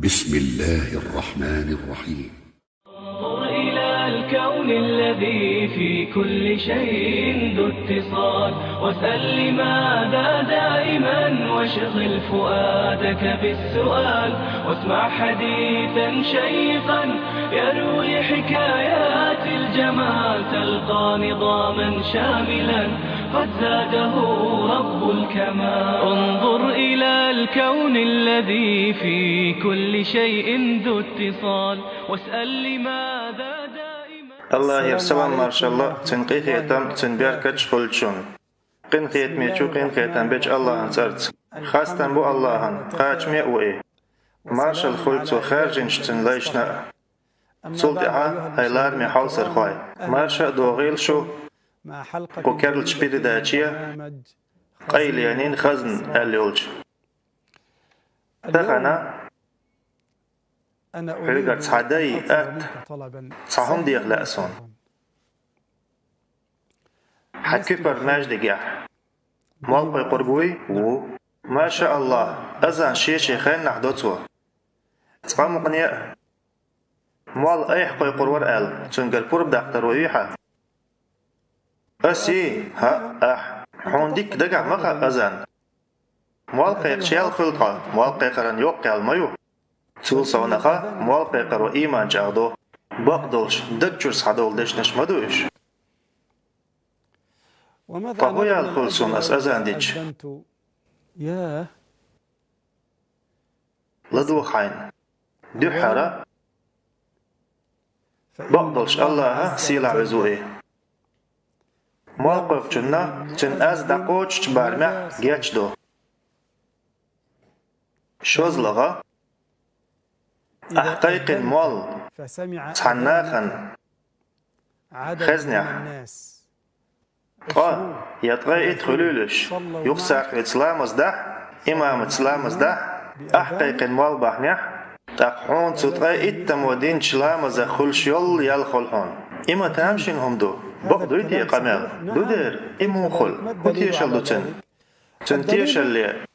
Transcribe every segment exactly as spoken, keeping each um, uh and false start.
بسم الله الرحمن الرحيم. انظر إلى الكون الذي في كل شيء ذو اتصال، واسأل لماذا دائما، واشغل فؤادك بالسؤال، واسمع حديثا شيقا يروي حكايات الجمال، تلقى نظاما شاملا قد زاده رب الكمال. انظر إلى الكون الذي في كل شيء ذو اتصال، واسأل لماذا دائما. Аллахьера салам, маршалла, цуьнан къинхетам, цуьнан беркаташ хуьлда шуна. Къинхетамечу, къинхетам бечу Аллахьан цӀарца. Хастам бу Аллахьан, кхачаме а ву и. Маршалла хуьлда цо хаьржинчу цуьнан лайшна а. Цул тӀаьхьа, хӀай лараме хьовсархой, марша а догӀийла шу кху керлачу передаче, къайленийн хазна аьлла йолчу. Тахана хьоьгара цхьа дай, атта, цхьа хӀума деха лаьа суна. Хьан куьпара маьждигехь молла кхойкхург вуй? Ву. Маша Аллах, азан шен-шен хеннахь до цо. Цкъа мукъане а молла айхьа кхойкхур вара аьлла, цуьнгара пурба даккхар вуй хьан? Ас и? ХӀаъ, ахь. Хьуна дикка дагахь ма хаьа азан. Молла кхайкхича ял хуьлу тхо, молла кхайкхаран йоккха ял ма ю. Цул совнаха, молла кхайкхаро ийман чӀагӀдо. Бакъдолуш, даг чуьра схьадолу дешнаш ма ду уьш. Ткъа хӀун ял хуьлу суна ас азан дича? ЛадогӀа хьайна. Дуьххьара, бакъдолуш Аллахьа сийлахь веза ву и. Молла кхойкхучунна цуьнан аз дӀакхочучу барамехь гечдо. ШозлагӀа, ахь кхайкхина молла цхьана нахана хезнехь, ткъа я ткъе итт хуьлийла уьш, юха цара хьоьца ламаз дахь, имамаца ламаз дахь, ахь кхайкхина молла бахьанехь, тӀаккха хьуна цу ткъе иттамо динчу ламазах хуьлуш йолу ял хуьлу хьуна. И ма тамашийна хӀума ду. Бакъ дуй те къамел? Ду дера, и муха хуьлу? ХӀун тешалла ду цуьнан? Цуьнан тешалле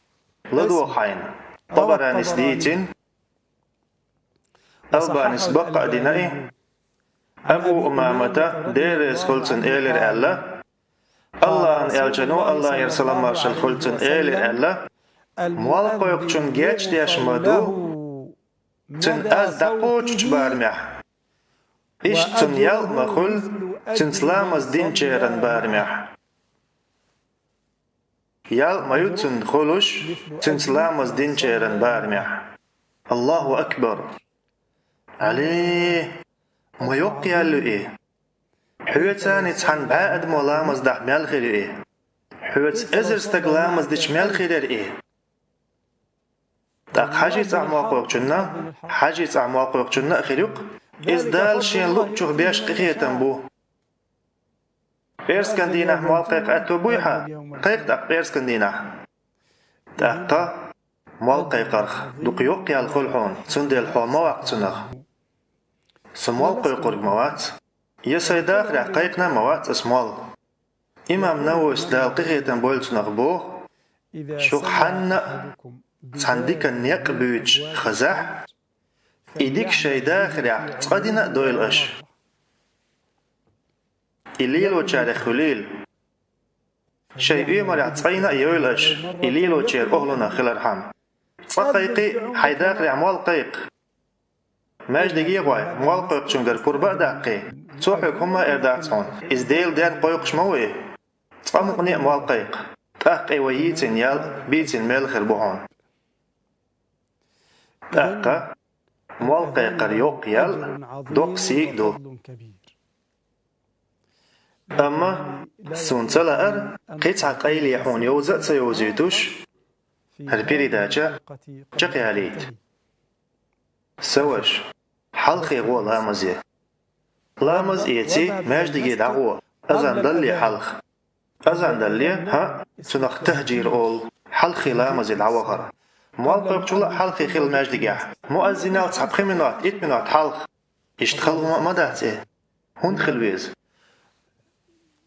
ладогӀа хьайна. ТӀабаранис дийцина, Албанис баккъа а дина и. Абу Умамата, Дела реза хуьлда цунна, элира аьлла: Аллахьан элчано, Аллахьера салам-маршалла хуьлда цунна, элира аьлла: молла кхойкхучунна гечдеш ма ду цуьнан аз дӀакхочучу барамехь. Иштта цунна ял а ма хуьлу цуьнца ламаз динчеран барамехь. Ял а ма ю цуьнан хуьлуш цуьнца ламаз динчеран барамехь. Аллаху акбар! Али, ма йоккха ял ю и! Хьоьца а цхьана бӀе адамо ламаз дахь мел хир ю и? Хьоьца эзар стаг ламаз дича мел хир яра и? ТӀаккха хьажий цӀахь молла кхойкхучунна, хьажий цӀахь молла кхойкхучунна а хир ю-кх. Иза Дала Шен луъучух беш къинхетам бу. ПӀераскан дийнахь молла кхайкха аьтто буй хьан? Кхайкха тӀаккха пӀераскан дийнахь. ТӀаккха молла кхайкхарх дукха йоккха ял хуьлу хьуна, цундела хьо ма ваккха цунах. Со молла кхойкхург ма вац. Я сайн дахарехь кхайкхина а ма вац ас молла. Имам Нававис, Дала къинхетам бойла цунах, боху: шух хьанна а цхьана дикан некъ буьйцуш хазахь, и дика шайн дахарехь цкъа дина а дойла аша. И лелочарех хуьлийла. Шайн оьмарехь цкъа йина а йойла аша, и лелочеран охӀлунах хилархьама. Цкъа кхайкхий, хьайн дахарехь молла кхайкха. Маьждиге а гӀой, молла кхойкхучуьнгара пурба а даккхий, цо хьоьга хӀумма а эр дац хьуна, иза Делан денна кхойкхуш ма ву и. Цкъа мукъане а молла кхайкха, тӀаккха и вай йийцина ял а, бийцина мел а хир бу хьуна. ТӀаккха молла кхайкхар йоккха ял а, доккха сий а ду. Амма суна ца лаьара кхин цхьа къайле хьуна йовза а ца йовзуьйтуш, хӀара передача чекхъялийта. Сан ваша, хьалхе гӀо ламазе. Ламаз эций, маьждиге дӀагӀо, азан далале хьалха. Азан далале, хӀаъ, цунах тахьжир олу, хьалхе ламазе дӀавахар. Молла кхойкхучул а хьалхе хила маьждигехь, муаззинал цхьа пхи минот, итт минот хьалха. Иштта хала хӀума а ма дац и. ХӀунда хила веза?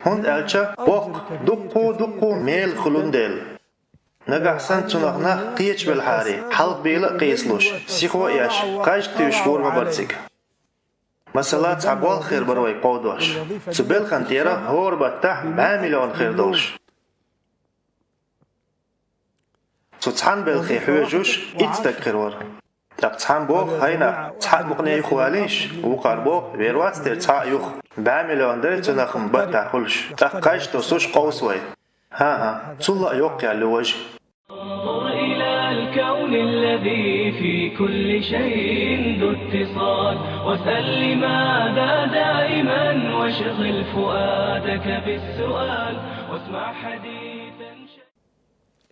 ХӀунда аьлча боккха дуккху-дуккху мела хуьлун дела. Нагахь санна цунах нах кхеча велахьарий, хьалхабийла а къийсалуш, сихо а еш, кхаж а туьйсуш гӀур ма бара цига. Масала, цхьа болх хир бара вай кховдош. Цу белхан тӀера хӀора баттахь бӀе миллион хир долуш. Цу цхьана белхе хьоьжуш итт стаг хир вара. ТӀаккха цхьамма боху хьайнах, цхьаъ мукъане юхавалийша, вукхара боху, вер вац тера цхьаъ юха, бӀе миллион дара цунах-м баттахь хуьлуш, тӀаккха кхаж тосуш къовса вай. ХӀан-хӀа, цул а йоккха ял ю важа. انظر إلى الكون الذي في كل شيء ذو اتصال، واسأل لماذا دائما، واشغل فؤادك بالسؤال، واسمع حديثا.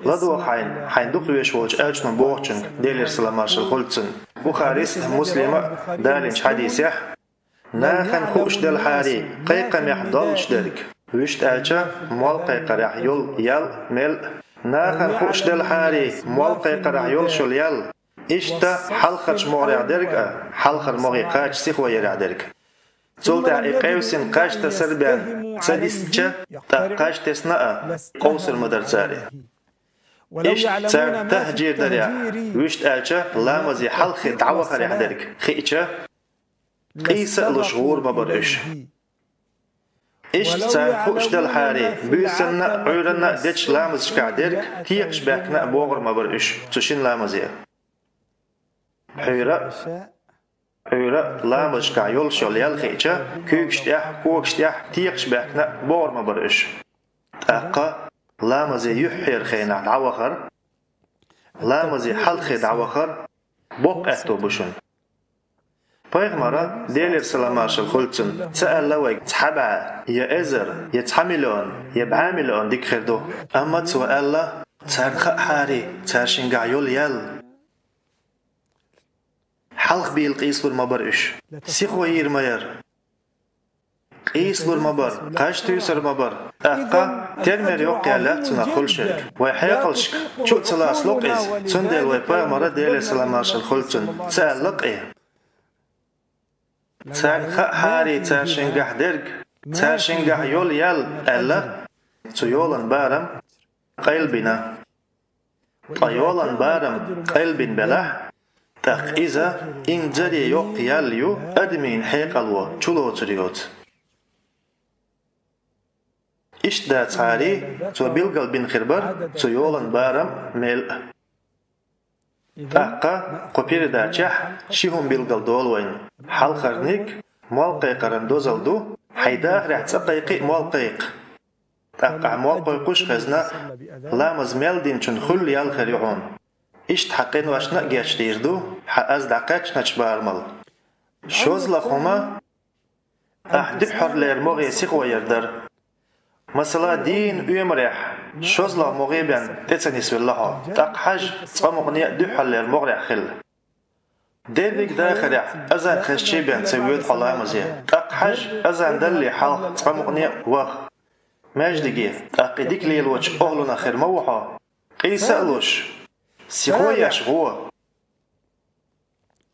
ЛадогӀа хьайна, хьайна дукха везаш волчу элчано бохучуьнга, Делера салам-маршалла хуьлда цунна. Бухарис а, Муслима а далийначу хьадисехь: «Нахана хууш делахьарий, кхайкхамехь доллуш дерг, вуьшта аьлча, молла кхайкхарехь йолу ял а, мел а. Нахана хууш делахьарий, молла кхайкхарехь йолуш йолу ял, иштта хьалхарчу могӀарехь дерг а, хьалхара могӀе кхача сихо ярехь дерг». Цул тӀаьхьа и къевсина кхаж тасар бен ца дисча, тӀаккха кхаж тесна а, къовсур ма дара цара. Иштта царна тахьжир дарехь, вуьшта аьлча, ламазе хьалххе дӀавахарехь дерг хиъча, къийса а луш гӀур ма бара уьш. Иштта царна хууш делахьарий, буьйсанна а, Ӏуьйранна а дечу ламазашкахь дерг текхаш баьхкина а богӀур ма бара уьш цу шина ламазе. Пхьуьйра а, Ӏуьйра а ламазашкахь йолуш йолу ял хиъча, куьйгаш тӀехь, когаш тӀехь текхаш баьхкина а богӀур ма бара уьш. ТӀаккха ламазе юьххьера хенахь дӀавахар, ламазе хьалххе дӀавахар боккха аьтто бу шуна. Пайхамара, Делера салам-маршалла хуьлда цунна, ца аьлла вайга цхьа бӀе, я эзар, я цхьа миллион, я бӀе миллион дика хир ду. Амма цо аьлла: «Царна хаахьарий, цара шингахь йолу ял». Хьалхабийла къийсалур ма бара уьш. Сихо йийр ма яра. Къийсалур ма бара, кхаж туьйсур ма бара. ТӀаккха термер йоккха ял яц цунах хуьлуш ерг. Вай хьекъалшка чу а ца лацало-кх иза, цундела вай пайхамара, Делера салам-маршалла хуьлда цунна, ца аьлла-кх и. «Царна хаахьарий, цара шингахь дерг, цара шингахь йолу ял», аьлла, цу йолан барам къайлабина. Ткъа йолан барам къайлабина белахь, тӀаккха иза инзаре йоккха ял ю, адамийн хьекъало чулоцур йоцу. Иштта дацахьарий, цо билгалбина хир бара цу йолан барам, мел а. ТӀаккха кху передачехь ши хӀума билгалдолу вайна. Хьалхарниг молла кхайкхаран дозалла ду, хьайн дахарехь цкъа кхайкхи а, молла кхайкха. ТӀаккха ахь молла кхойкхуш а хезна, ламаз мел динчун хуьлу ял хир ю хьуна. Иштта хьан къиношна а гечдийр ду хьан аз дӀакхаьчначу барамал. ШозлагӀа хӀума, ахь дуьххьарлера могӀе сихо яр дара. Масала, дийнан оьмарехь шозлагӀа могӀе бен тӀе ца нисвелла хьо, тӀаккха хьажа, цкъа мукъане а дуьххьарлера могӀарехь хила. Дерриг дахарехь азан хезчий бен ца воьду хьо ламазе, тӀаккха хьажа, азан далале хьалха цкъа мукъане а ваха маьждиге, тӀаккха и дика лелочу охӀлунах хир ма ву хьо. Къийса а луш, сихо еш гӀо.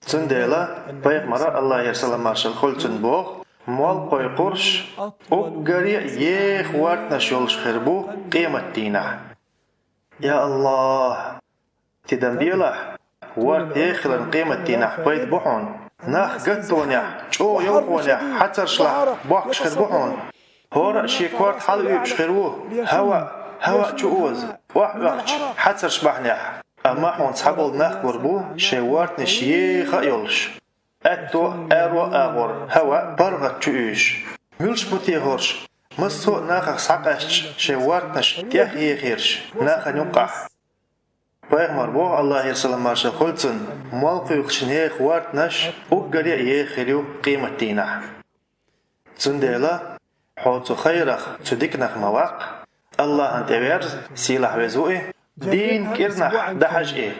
Цундела пайхамара, Аллахьера салам-маршалла хуьлда цунна, боху: «Молла кхойкхурш уггаре а еха вортанаш йолуш хир бу къематдийнахь». Я Аллахь! Тидам белахь, ворта еха хиларна къематдийнахь пайда бу хьуна. Нах гаттонехь, чӀогӀа йовхонехь, хьацаршлахь бохкуш хир бу хьуна. ХӀора а шен корта хьалаоьпуш хир ву, хӀаваъ, хӀаваъ чу оза, охьаоьхучу хьацарш бахьанехь. Амма хьуна цхьаболу нах гур бу шайн вортанаш еха а йолуш, аьтто а, аьрру а агӀор хӀаваъ, паргӀат чу уьйжуш. Муьлш бу те хӀорш, массо а нахах схьакъаьсташ шайн вортанаш тӀех ехийраш нахана юккъахь? Пайхамара боху, Аллахьера салам-маршалла хуьлда цунна: «Молла кхойкхучун еха вортанаш уггаре а еха хир ю къематдийнахь». Цундела хьо цу хайрах, цу диканах ма ваккха, Аллахьан тӀе верза, сийлахь веза ву и, дийнан кӀирнахь дӀахьажа и.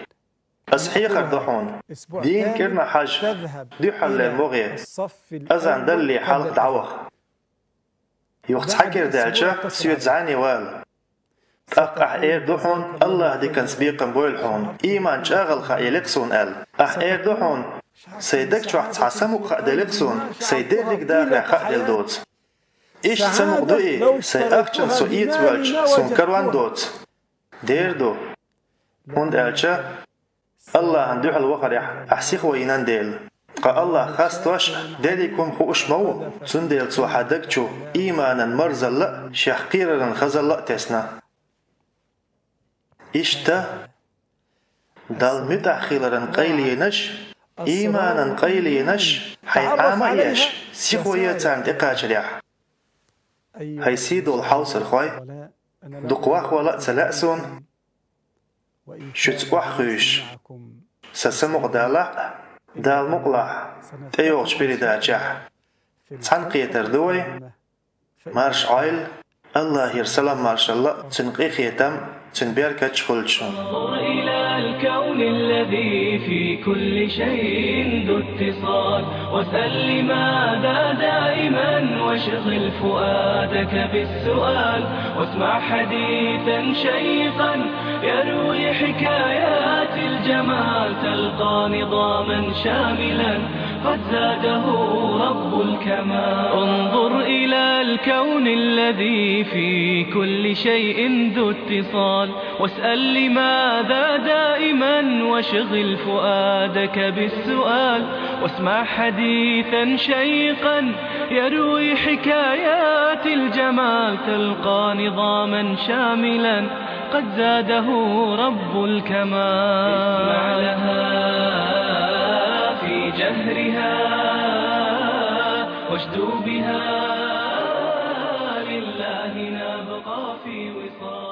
Аса хьехар до хьуна, дийнан кӀирнахь хьажа, дуьххьарлера могӀе, азан далале хьалха дӀаваха. Юха цхьа кӀира даьлча, соьца зӀене вала. ТӀаккха ахь эр ду хьуна: «Аллахь диканца бекхам бойла хьуна, ийман чӀагӀалла хаа елира суна», – аьлла. Ахь эр ду хьуна: «Сайн даг чохь цхьа самукъа хаа делира суна, сайн дерриг дахарехь хаа делла доцу. Иштта самукъа ду и, сайн ахчанца со эца воьлча, суна карон доцу». Дера ду. ХӀунда аьлча Аллахьан дуьхьал вахарехь ахь сихо йина дела. Ткъа Аллахь хастош а, дерриг хӀума хууш ма ву, цундела Цо хьан даг чу иманан марзалла а, шех кхераран хазалла а тесна. Иштта, Далла муьтӀахь хиларан къайленаш, иманан къайленаш хьайн Ӏама а еш, сихо е царна тӀекхачарехь. ХӀай сий долу хьовсархой, дукха вахвала а ца лаьа суна, шуьца охьахуьйсуш, сан самукъадалахь а, Дала мукъалахь, тӀейогӀучу передачехь цхьаьнакхетар ду вай. Марша Ӏойла, Аллахьера салам-маршалла а, Цуьнан къинхетам а, Цуьнан беркаташ а хуьлда шуна. انظر إلى الكون الذي في كل شيء ذو اتصال، واسأل لماذا دائما، واشغل فؤادك بالسؤال، واسمع حديثا شيقا يروي حكايات الجمال، تلقى نظاما شاملا قد زاده رب الكمال. انظر إلى الكون الذي في كل شيء ذو اتصال، واسأل لماذا دائما، واشغل فؤادك بالسؤال، واسمع حديثا شيقا يروي حكايات الجمال، تلقى نظاما شاملا قد زاده رب الكمال. اسمع لها في جهرها، واشدو بها، لله نبقى في وصال.